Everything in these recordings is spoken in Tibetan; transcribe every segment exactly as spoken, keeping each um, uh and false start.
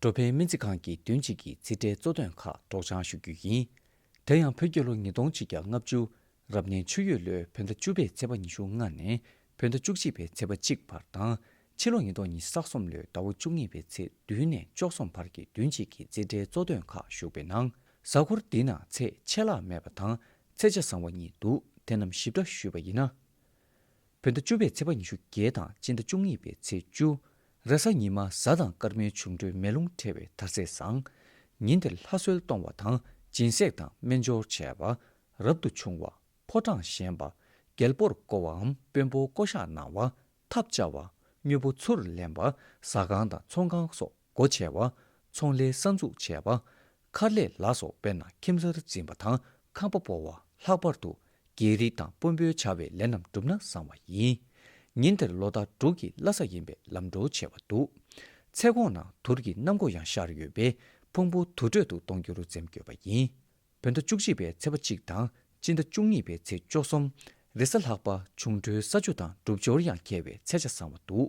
འགྲོ་ཕན་སྨན་རྩིས་ཁང་གི་བདུན་གཅིག་གི་རྩིས་ཁྲའི་གཙོ་དོན་ཁག་སྒྲོག་སྦྱང་ཞུ་རྒྱུ་ཡིན། དེ་ཡང་བོད་རྒྱལ་ལོ་ཉིས་སྟོང་ཆིག་བརྒྱ་ལྔ་བཅུ། རབ་གནས་ཆུ་ཡོས་ལོའི་བོད་ཟླ་བཅུ་པའི་ཚེས་པ་ཉི་ཤུ་ལྔ་ནས་བོད་ཟླ་བཅུ་གཅིག་པའི་ཚེས་པ་གཅིག་བར་དང་། ཕྱི་ལོ་ཉིས་སྟོང་ཉི་ཤུ་རྩ་གསུམ་ལོའི་ཟླ་བ་བཅུ་གཉིས་པའི་ཚེས་བདུན་ནས་བཅུ་གསུམ་བར་གྱི་བདུན་གཅིག་གི་རྩིས་ཁྲའི་གཙོ་དོན་ཁག་ཞུགས་པའི་ནང་། གཟའ་འཁོར་འདིའི་ནང་ཚེས་ཆད་ལྷག་མེད་པ་དང་ཚེས་ཆ་བཟང་བ་གཉིས་འདུག་དེ་རྣམས་ཞིབ་ཕྲ་ཞུས་པ་ཡིན་ན། བོད་ཟླ་བཅུ་པའི་ཚེས་པ་ཉི་ཤུ་བརྒྱད་དང་སྤྱི་ཟླ་བཅུ་གཉིས་པའི་ཚེས་བཅུ། རེས་གཟའ་ཉི་མ་གཟའ་དང་སྐར་མའི་འབྱུང་འགྲོས་མེ་རླུང་བྲལ་བའི་དར་ཚེས་བཟང་། ཉིན་དེར་ལྷ་གསོལ་གཏོང་བ་དང་སྦྱིན་སྲེག་དང་སྨན་སྦྱོར་བྱས་པ། རབ་ཏུ་བྱུང་བ། ཕོ་བྲང་བཞེངས་པ། རྒྱལ་པོར་བསྐོ་བའམ་དཔོན་པོ་བསྐོ་གཞག་གནང་བ། ཐབ་བཅའ་བ། དངོས་པོ་ཚུར་ལེན་པ། ཟ་ཁང་དང་ཚོང་ཁང་སོགས་སྒོ་ཕྱེ་བ། ཚོང་ལས་གསར་འཛུགས་བྱས་པ། མཁར་ལས་ལ་སོགས་དཔེར་ན་ཁྱིམ་གསར་འཛིན་པ་དང་ཁང་པ་སྤོ་བ། ལྷག་པར་དུ་རྒྱལ་རིགས་དང་དཔོན་པོའི་བྱ་བའི་ལས་རྣམས་བསྒྲུབས་ན་བཟང་བ་ཡིན། ཉིན་དེར་ལོ་ཟླ་དྲུག་གི་བླ་གཟའ་ཡིན་པས་ལམ་འགྲོ་བྱེད་པ་འདུག་ཚེས་གོང་ན་དུར་གྱི་གནམ་སྒོ་ཡང་ཤར་ཡོད་པས་ཕུང་པོ་དུར་ཁྲོད་དུ་གཏོང་རྒྱུར་འཛེམ་དགོས་པ་ཡིན། བོད་ཟླ་བཅུ་གཅིག་པའི་ཚེས་པ་གཅིག་དང་སྤྱི་ཟླ་བཅུ་གཉིས་པའི་ཚེས་བཅུ་གསུམ། རེས་གཟའ་ལྷག་པ་འབྱུང་འགྲོའི་ས་ཆུ་དང་སྒྲུབ་སྦྱོར་ཡང་འཁེལ་བའི་ཚེས་ཆ་བཟང་བ་འདུག་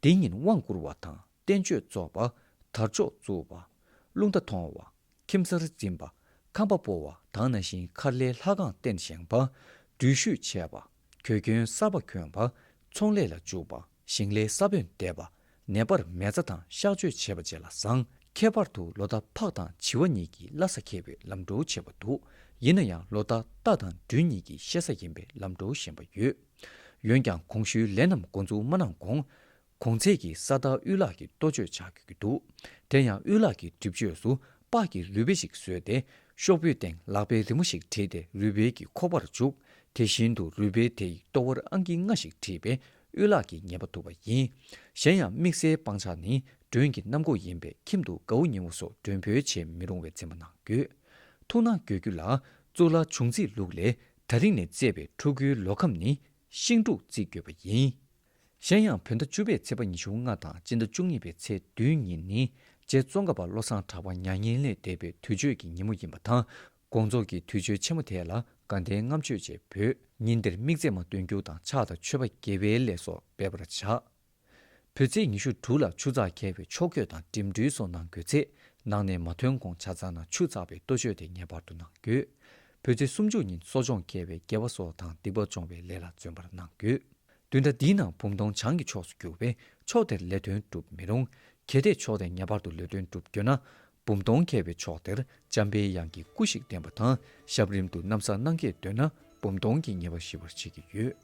དེ་ཉིན་དབང་བསྐུར་བ་དང་བསྟན་བཅོས་རྫོགས་པ། དར་ལྕོག་བཙུགས་པ། རླུང་རྟ་མཐོང་བ། ཁྱིམ་གསར་འཛིན་པ། ཁང་པ་སྤོ་བ་དང་ནང་བཞིན་མཁར་ལས་ལྷ་ཁང་རྟེན་བཞེངས་པ། འགྲུལ་བཞུད་བྱས་པ། གོས་གྱོན་གསར་པ་གྱོན་པ། ཚོང་ལས་ལ་འཇུག་པ། ཞིང་ལས་ས་བོན་འདེབས་པ། ནད་པར་མེ་བཙའ་དང་གཤག་བཅོས་བྱེད་པ་བཅས་ལ་བཟང་། ཁྱད་པར་དུ་ལོ་ཟླ་ཕག་དང་བྱི་བ་གཉིས་ཀྱི་བླ་གཟའ་འཁེལ་བའི་ལམ་འགྲོ་བྱེད་པ་འདུག་ཡིན་ན་ཡང་ལོ་ཟླ་རྟ་དང་སྦྲུལ་གཉིས་ཀྱི་གཤེད་གཟའ་ཡིན་པས་ལམ་འགྲོ་ཞན་པ་ཡོད། འོན་ཀྱང་གོང་ཞུས་ལས་རྣམས་འགོ་འཛུགས་མ་གནང་གོང་། གོང་ཚད་ཀྱི་ས་བདག་དབུལ་ལག་གི་གཏོ་བཅོས་བྱ་དགོས་ཀྱི་འདུག་དེ་ཡང་དབུལ་ལག་གི་སྒྲིབ་བཅོས་སུ་སྤགས་ཀྱི་རུས་སྦལ་ཞིག་བཟོས་ཏེ། ཤོག་བུའི་སྟེང་ལག་པའི་རི་མོ་ཞིག་བྲིས་ཏེ་རུས་སྦལ་གྱི་ཁོག་པར་བཅུག་དེ་བཞིན་དུ་རུས་སྦལ་དེ་ཡི་ལྟོ་བར་ཨང་ཀི་ལྔ་ཞིག་བྲིས་པས་དབུལ་ལག་གི་ཉེས་པ་ཐུབ་པ་ཡིན། གཞན་ཡང་དམིགས་བསལ་སྤང་བྱ་ནི་མགྲོན་གྱི་གནམ་སྒོ་ཡིན་པས་ཁྱིམ་དུ་དགའ་བོ་ཉེ་བོ་སོགས་མགྲོན་འབོད་བྱེད་མི་རུང་བའི་འཛེམ་པ་གནང་དགོས། ཐུགས་སྣང་དགོས་རྒྱུ་ལ། གཙུག་ལག་འབྱུང་རྩིས་ལུགས་ལས་ད་རིང་ནས་བརྩིས་པའི་ཕྲུ་གུའི་ལོ་ཁམས་ནི་ཤིང་འབྲུག་བརྩི་དགོས་པ་ཡིན། གཞན་ཡང་བོད་ཟླ་བཅུ་པའི་ཚེས་པ་ཉི་ཤུ་ལྔ་དང་སྤྱི་ཟླ་བཅུ་གཉིས་པའི་ཚེས་བདུན་ཉིན་ནི་རྗེ་ཙོང་ཁ་པ་བློ་བཟང་གྲགས་པ་མྱ་ངན་ལས་འདས་པའི་དུས་མཆོད་ཀྱི་ཉིན་མོ་ཡིན་པ་དང་། དགོངས་རྫོགས་ཀྱི་དུས་མཆོད་ཆེན་མོ་དེ་ལ་དགའ་ལྡན་ལྔ་མཆོད་ཅེས་འབོད། ཉིན་དེར་དམིགས་བརྩེ་མ་སྟོན་རྒྱུ་དང་ཕྱག་དང་མཆོད་པ་དགེ་བའི་ལས་སོགས་འབད་པར་བྱ། བོད་ཚེས་ཉི་ཤུ་དྲུག་ལ་ཆུ་ཚགས་འཁེལ་བའི་ཕྱོགས་བསྐྱོད་དང་འགྲིམ་འགྲུལ་སོགས་གནང་དགོས་ཚེ། ནང་ནས་མ་ཐོན་གོང་ཆ་ཚང་ན་ཆུ་བཙགས་པའི་གཏོ་བཅོས་དེ་ངེས་པར་དུ་གནང་དགོས། བོད་ཚེས་སུམ་ཅུ་ཉིན་གསོ་སྦྱོང་འཁེལ་བའི་དགེ་བ་སོགས་དང་སྡིག་པ་སྦྱོང་བའི་ལས་ལ་བརྩོན་པར་གནང་དགོས། བདུན་ཟླ་འདིའི་ནང་བུམ་སྟོང་བྱང་གི་ཕྱོགས་སུ་རྒྱུག་པས་ཕྱོགས་དེར་ལས་དོན་སྒྲུབ་མི་རུང་། གལ་ཏེ་ཕྱོགས་དེར་ངེས་པར་དུ་ལས་དོན་སྒྲུབ་འདོད་ན། བུམ་སྟོང་འཁེལ་བའི་ཕྱོགས་དེར་འཇམ་པའི་དབྱངས་ཀྱི་སྐུ་ཞིག་བསྟན་པ་དང་། ཞབས་རིམ་དུ་གནམ་ས་སྣང་གས་འདོད་ན་བུམ་སྟོང་གི་ངེས་པ་ཞི་བར་བྱེད་ཀྱི་ཡོད།